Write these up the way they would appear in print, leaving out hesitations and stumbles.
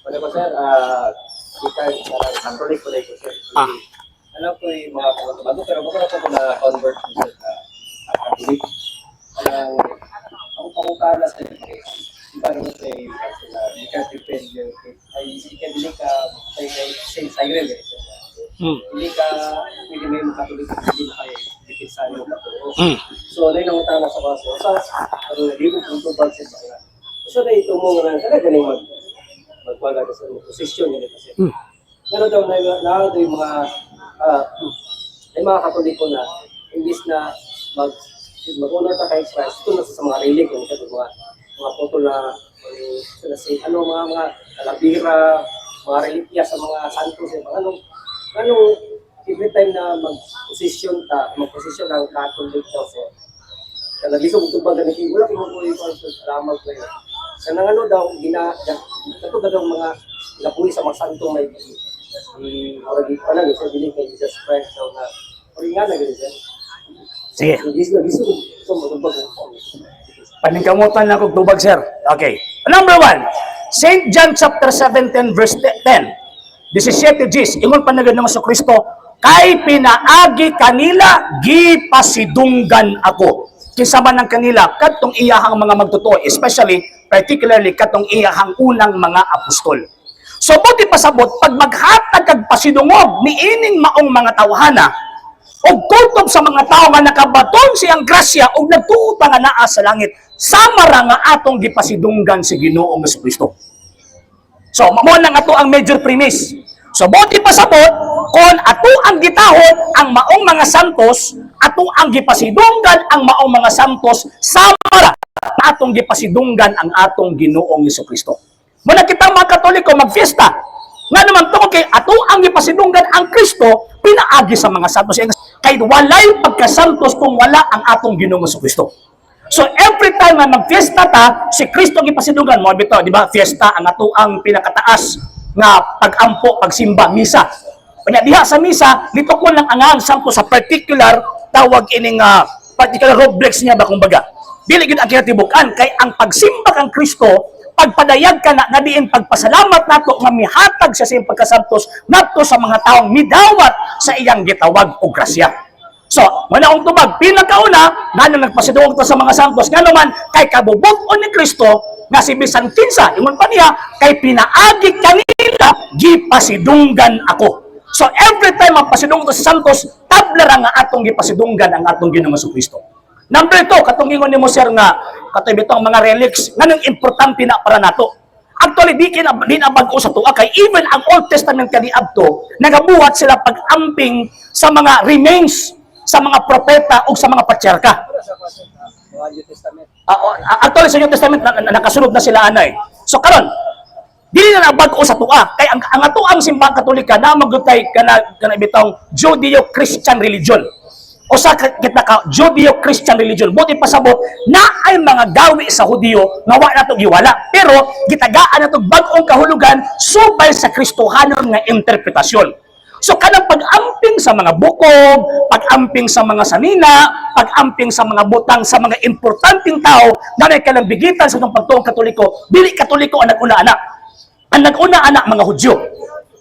Wala ko, sir, ika Catholic ko ko, sir. Alam ko yung mga bago pero bago na po ko na convert ko, sir, na Catholic. Ang ako pangutana sa kay iba naman sa kasi na you can't defend your faith. Ay, you can dili ka kay kay Saint Cyril eh, sir. Hindi ka pwede may Katoliko hindi na kay depensahan mo pagtuo. So, dahil nangutana sa kaso, sa ano, di ko kung tubag sa mga. So, dahil ito mo nga talaga galing magwaga sa posisyon nila kasi. Pero daw na na daw yung mga may mga Katoliko na imbis na mag-honor ka kay Christ, ito na sa mga relic, yung mga mga photo na sila say, ano, mga kalabira, mga relikya sa mga santos, eh, mga anong anong every time na mag-posisyon ta, mag-posisyon ang Catholic daw, sir. Kaya bisog tubag gani kay wala ko mo yung salamat ko yun. Sa nang ano daw gina kato daw mga nabuhi sa mga santo may i murag pa lang sa dili kay Jesus Christ daw na ori nga na gani, sir. Sige. Bisog bisog so magtubag ko. Paningkamutan lang kog tubag, sir. Okay. Number 1, St. John chapter 17 verse 10. 17 Gs, ingon pa na ng Kristo, "Kay pinaagi kanila gipasidunggan ako." Kinsa man ang kanila? Kadtong iyahang mga magtotoo, especially, particularly, katong iyahang unang mga apostol. So, buti pasabot, pag maghatag kag pasidungog ni ining maong mga tawhana, og kutob sa mga tao nga nakabaton siyang grasya og nagtuo ta nga naa sa langit, sama ra nga atong gipasidunggan si Ginoong Kristo. So, mao na nga to ang major premise. So, buti pasabot, kon ato ang gitahod ang maong mga santos, ato ang gipasidunggan ang maong mga santos, sama ra atong gipasidunggan ang atong Ginoong Kristo. Muna kita mga Katoliko magfiesta. Nga naman tungod kay ato ang gipasidunggan ang Kristo pinaagi sa mga santos. Kay walay pagkasantos kung wala ang atong Ginoong Kristo. So every time nga magfiesta ta, si Kristo ang gipasidunggan mo bitaw, di ba? Fiesta ang ato ang pinakataas nga pag-ampo, pagsimba, misa. Kanya diha sa misa, litukon lang ang ang santo sa particular tawag ining particular rubrics niya ba, kumbaga. Dili gyud ang kinatibuk-an kay ang pagsimba kang Kristo, pagpadayag ka na nga diin pagpasalamat nato nga mihatag siya sa iyang pagkasantos ngadto sa mga taong midawat sa iyang gitawag og grasya. So, wala akong tubag. Pinakauna, nga nang nagpasidungog ta sa mga santos, nga naman, kay kabubut-on ni Kristo, nga si bisan kinsa, ingon pa niya, "Kay pinaagi kanila, gipasidunggan ako." So, every time ang pasidungog ta sa santos, tabla ra nga atong gipasidunggan ang atong Ginoong Kristo. Number 2, katong ingon nimo, sir, nga katoy bitong mga relics, nganong importante na para nato. Actually, di na bag-o sa tuwa kay even ang Old Testament kaniadto, nagabuhat sila pag-amping sa mga remains sa mga propeta o sa mga patriarka. Mga New Testament. Actually, sa New Testament nakasunod na sila anay. So karon, dili na bag-o sa tuwa kay ang ato ang Simbahang Katolika na magutay kana kana bitong Judeo-Christian religion. Usa ka kita ka Judeo-Christian religion. Buti pasabot na ay mga gawi sa Hudiyo nga wa nato giwala. Pero gitagaan nato bag-ong kahulugan subay sa Kristohanon nga interpretasyon. So kanang pag-amping sa mga bukog, pag-amping sa mga sanina, pag-amping sa mga butang sa mga importanteng tao na may kalambigitan sa itong pagtuong Katoliko, dili Katoliko ang nag-una ana. Ang nag-una ana mga Hudyo.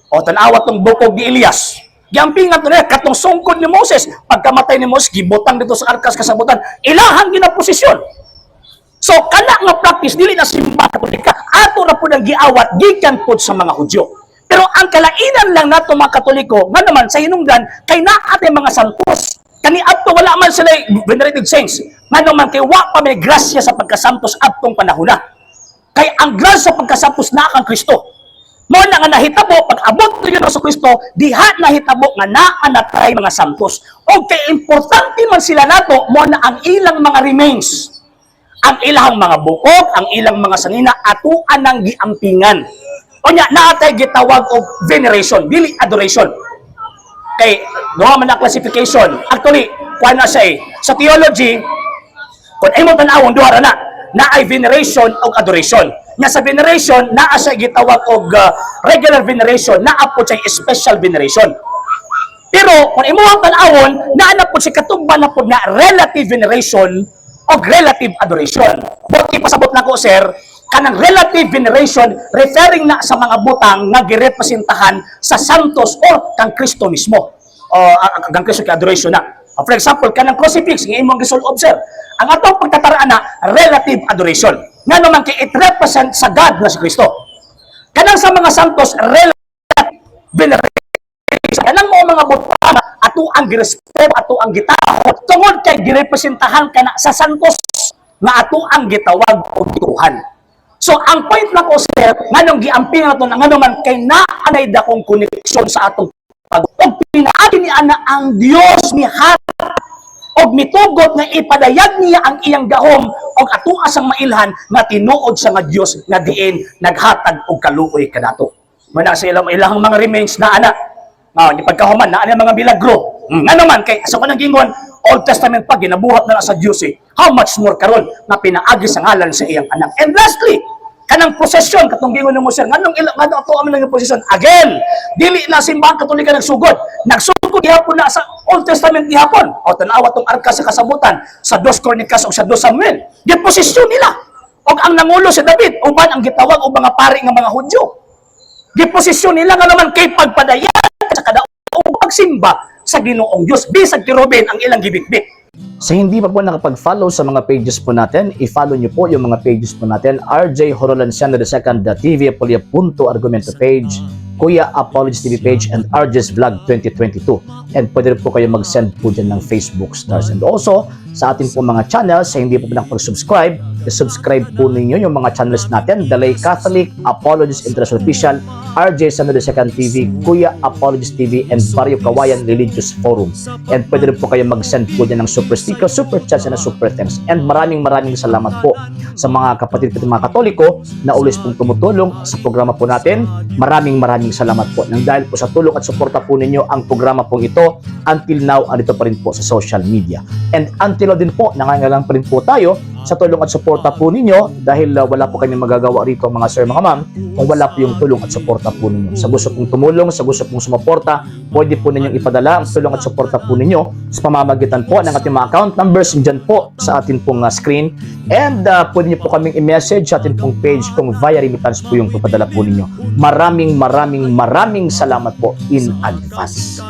O tan-awa tong bukog ni Elias. Giampingan to niya katong sungkod ni Moses. Pagkamatay ni Moses, gibutang dito sa arkas kasabutan. Ilahang ginaposisyon. So kana nga practice dili na Simbahan Katolika. Ato ra pud ang giawat gikan pud sa mga Hudyo. Pero ang kalainan lang nato mga Katoliko, nga naman sa hinungdan kay naa tay mga santos. Kani adto wala man sila venerated saints. Nga naman kay wa pa may grasya sa pagkasantos adtong panahona. Kay ang grasya sa pagkasantos naa kang Kristo. Mo na nga nahitabo pag abot ni Ginoong Kristo, diha nahitabo nga naa na tay mga santos. Og kay importante man sila nato, mo na ang ilang mga remains, ang ilang mga bukog, ang ilang mga sanina, atuan ng giampingan. O nya, naatay gitawag og veneration, dili adoration. Kay duha man na classification. Actually, kuan na siya eh. Sa theology, kung ay mo tan-awon, duha ra na. Naay veneration og adoration. Nga sa veneration, naa siya gitawag og regular veneration, naa po siya special veneration. Pero kung imo ang tan-awon, naa na po siya katugba na po nga relative veneration o relative adoration. Buti pasabot na ko, sir, Kanang relative veneration, referring na sa mga butang nga girepresentahan sa santos or kang Kristo mismo. O kang Kristo kay adoration na. For example, kanang crucifix nga imong gisulob, sir. Ang atong pagtataraan na relative adoration. Ngano man kay it represent sa God nga si Kristo. Kanang sa mga santos, relative veneration. Kanang mo mga butang ato ang girespeto, ato ang gitahod tungod kay girepresentahan kana sa santos nga ato ang gitawag og Tuhan. So ang point lang ko, sir, nganong giamping nato na, ngano man kay naanay dakong koneksyon sa atong pag og pinaagi ni ana ang Dios mihatag og mitugot nga ipadayag niya ang iyang gahom og atoa sang mailhan nga tinuod sa nga Dios nga diin naghatag og kaluoy kanato. Mana sa ilang ilang mga remains na ana. Ah, di pagkahuman na ana mga milagro. Ngano man kay sa kanang gingon, Old Testament pa ginabuhat na na sa Dios eh. How much more karon nga pinaagi sa ngalan sa iyang anak? And lastly, kanang prosesyon katong gingon nimo, sir, nganong ila nganong ato aman lang yung prosesyon? Again, dili na Simbahan Katolika nagsugod. Nagsugod gihapon na sa Old Testament gihapon. O tan-awa tong arka sa kasabutan sa Dos Kronikas o sa Dos Samuel. Giposisyon nila og ang nangulo si David uban ang gitawag og mga pari nga mga Hudyo. Giposisyon nila nga naman kay pagpadayan sa kadaog pagsimba sa Ginoong Dios, bisag kerubin ang ilang gibitbit. Sa hindi pa po nakapag-follow sa mga pages po natin, i-follow nyo po yung mga pages po natin. RJ Horolanciano II, the TV Apolia Punto Argumento page, Kuya Apologies TV page, and RJ's Vlog 2022. And pwede rin po kayo mag-send po dyan ng Facebook stars. And also, sa ating po mga channels, sa hindi po nakapag-subscribe, i-subscribe po ninyo yung mga channels natin: The Lay Catholic, Apologies International Official, RJ Samuel II TV, Kuya Apologies TV, and Barrio Kawayan Religious Forum. And pwede rin po kayo mag-send po dyan ng super sticker, super chats, and super thanks. And maraming maraming salamat po sa mga kapatid ko, mga Katoliko na always pong tumutulong sa programa po natin. Maraming maraming salamat po. Nang dahil po sa tulong at suporta po ninyo, ang programa pong ito until now andito pa rin po sa social media. And until now din po, nangangailangan pa rin po tayo sa tulong at suporta po ninyo dahil wala po kami magagawa rito, mga sir, mga ma'am, kung wala po yung tulong at suporta po ninyo. Sa gusto pong tumulong, sa gusto pong sumuporta, pwede po ninyong ipadala ang tulong at suporta po ninyo sa pamamagitan po ng ating mga account numbers dyan po sa ating pong screen. And pwede niyo po kaming i-message sa ating pong page kung via remittance po yung papadala po ninyo. Maraming maraming maraming salamat po in advance.